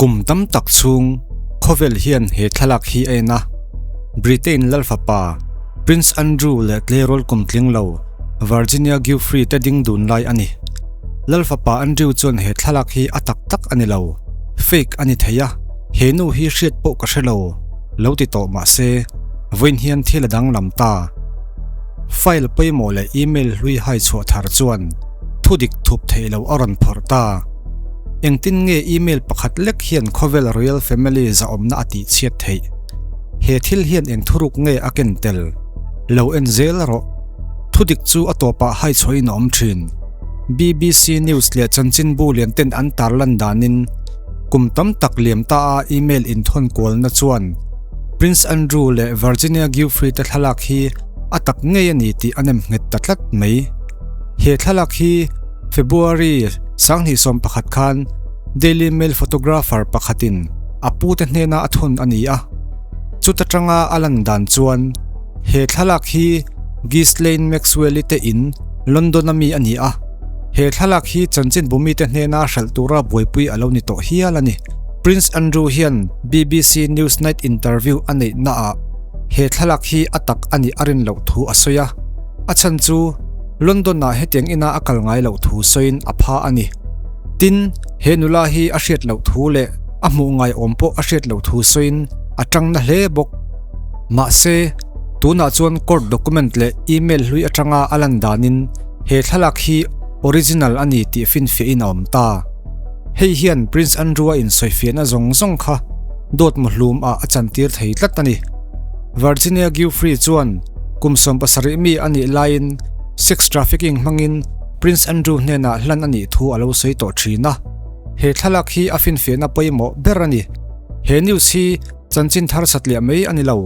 Kum tam tak chhung khawvel hian he thlalak hi a en a, Britain lalfapa Prince Andrew leh tleirawl kum tling lo Virginia Giuffre te ding dun lai a ni. Lalfapa Andrew chuan he thlalak hi a tak tak a ni lo, fake a ni thei a, he nu hi hriat pawh ka hre lo, lo ti tawh mah se, vawiin hian thil a danglam ta. File pawimawh leh email hlui hai chhuah thar chuan thudik thup theih loh a rawn phawrh ta. Engtin nge email pakhat lek hian khawvel Royal Family zahawmna a tihchhiat theih? He thil hian eng thuruk nge a ken tel? Lo en zel rawh. Thudik chu a tawpah hai chhuahin a awm thin. BBC News leh chanchinbu lian ten an tarlan danin kum tam tak liam ta a email inthawn kualna chuan Prince Andrew leh Virginia Giuffre te thlalak hi a tak ngei a ni tih a nem nghet ta tlat mai. He thlalak hi February 2011 khan Daily Mail photographer pakhatin a pute hnena a thun a ni a. Chuta tanga a lan dan chuan he thlalak hi Ghislaine Maxwell-i te in London-a mi a ni a. He thlalak hi chanchinbu mite hnena hralh tura buaipui a lo ni tawh hial a ni. Prince Andrew hian BBC Newsnight interview a neih naah he thlalak hi a tak a nih a rin loh thu a sawi a. A chhan chu London-ah hetiang ina a kal ngai loh thu sawiin a pha a ni. Tin, he nula hi a hriat loh thu leh a hmuh ngai awm pawh a hriat loh thu sawiin a tang na hle bawk. Mahse, tunah chuan court document leh email hlui atanga a lan danin he thlalak hi original a ni tih finfiahin a awm ta. Hei hian Prince Andrew-a insawifiahna zawng zawng kha dawt muhlum ah a chantir thei tlat a ni. Virginia Giuffre chuan kum 17 mi a nih laiin sex trafficking hmangin Prince Andrew hnenah hlan a nih thu a lo sawi tawh thin a. He thlalak hi a finfiahna pawimawh ber a ni. He news hi chanchin thar satliah mai a ni lo.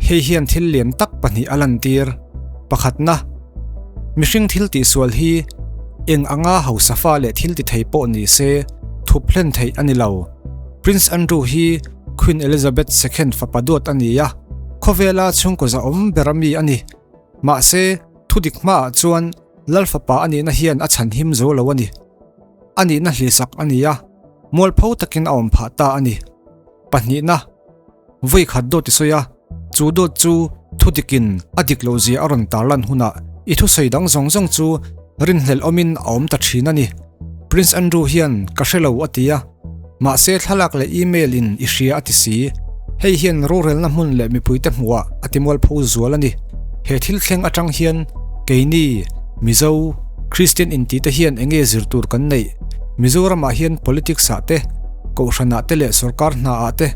Hei hian thil lian tak pahnih a lantir. Pakhatna, mihring thil tihsual hi eng anga hausa fa leh thil ti thei pawh ni se thup hlen theih a ni lo. Prince Andrew hi Queen Elizabeth ii fapa duat a ni a, khawvela chhungkaw zahawm ber a mi a ni. Mahse, thudik hmaah chuan Lal fapa a nihna hian a chhanhim zo lo a ni. A nihna hlihsak a ni a, mualpho takin a awm phah ta a ni. Pahnihna, vawi khat dawt i sawi a, chu dawt chu thudikin a dik lohzia a rawn tarlan hunah i thusawi dang zawng zawng chu rinhlelh awmin a awm ta thin a ni. Prince Andrew hian ka hre lo a ti a. Mahse thlalak leh email in i hria a ti si. Hei hian rorelna hmun leh mipuite hmuhah a ti mualpho zual a ni. He thil thleng atang hian keini, Mizo, Kristian intite hian enge zir tur kan neih? Mizoramah hian politics ah te, kohhranah te leh sorkar hna ah te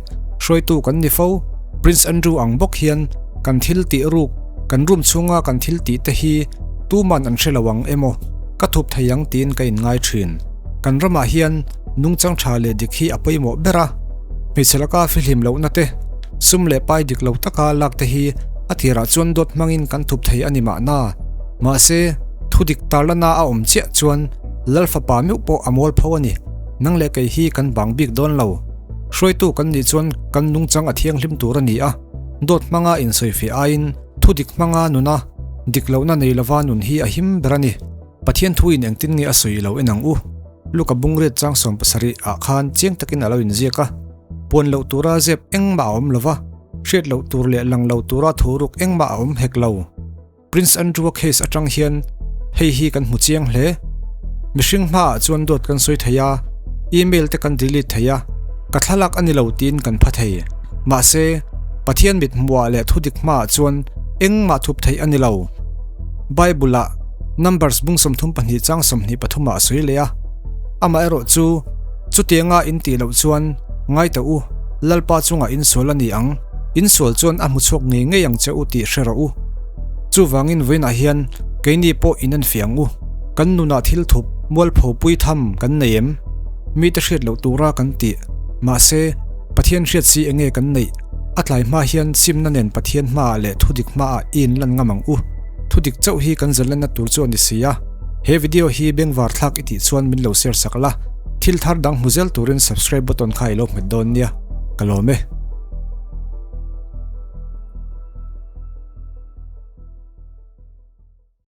hruaitu kan ni fo. Prince Andrew ang bawk hian kan thil tih ruk, kan room chhunga kan thil tih te hi tuman an hre lo ang emaw ka thup thei ang tiin ka inngai thin. Kan ramah hian nungchang tha leh dik hi a pawimawh ber a, hmeichhe laka fihlim lohna te, sum leh pai dik lo taka lak te hi a tirah chuan dawt hmangin kan thup thei a ni mahna. Mahse, thu dik tarlana a awm chiah chuan Lal fapa meuh pawh a mawl pho a ni. Nang leh kei hi kan bang bik dawn lo. Hruaitu kan nih chuan kan nungchang a thianghlim tur a ni a, dawt hmanga insawifiah aiin thu dik hmanga nuna dik lohna nei lova nun hi a him ber a ni. Pathian thuin engtin nge a sawi lo en ang u? Luka bungriat chang 70 ah khan chiang takin a lo inziak a, puan loh tura zep engmah a awm lo va, hriat loh tur leh lang lo tura thu ruk engmah a awm hek lo. Prince Andrew-a case atang hian hei hi kan hmu chiang hle. Mihring hmaah chuan dawt kan sawi thei a, email te kan delete thei a, ka thlalak a ni lo tiin kan pha thei. Mahse, Pathian mit hmuhah leh thudik hmaah chuan engmah thup theih a ni lo. Bible-ah Numbers bung 32 chang 23 ah a sawi leh a. Amaherawh chu, chutianga in tih loh chuan, ngai teh u, Lalpa chungah in sual a ni ang, in sual chuan a hmu chhuak ngei ngei ang che u tih hre rawh u. Chuvangin vawiinah hian keini pawh in enfiah ang u. Kan nunah thil thup, mualpho pui tham kan nei em? Mite hriat loh tura kan tih. Mahse, Pathian hriat si enge kan neih? A tlai hma hian simna nen Pathian hmaah leh thudik hmaah i inlan ngam ang u. Thudik chauh hi kan zalenna tur chu a ni si a. He video hi bengvar thlak i tih chuan min lo share sak la, thil thar dang hmu zel turin subscribe button kha i lo hmet dawn nia. Ka lawm e.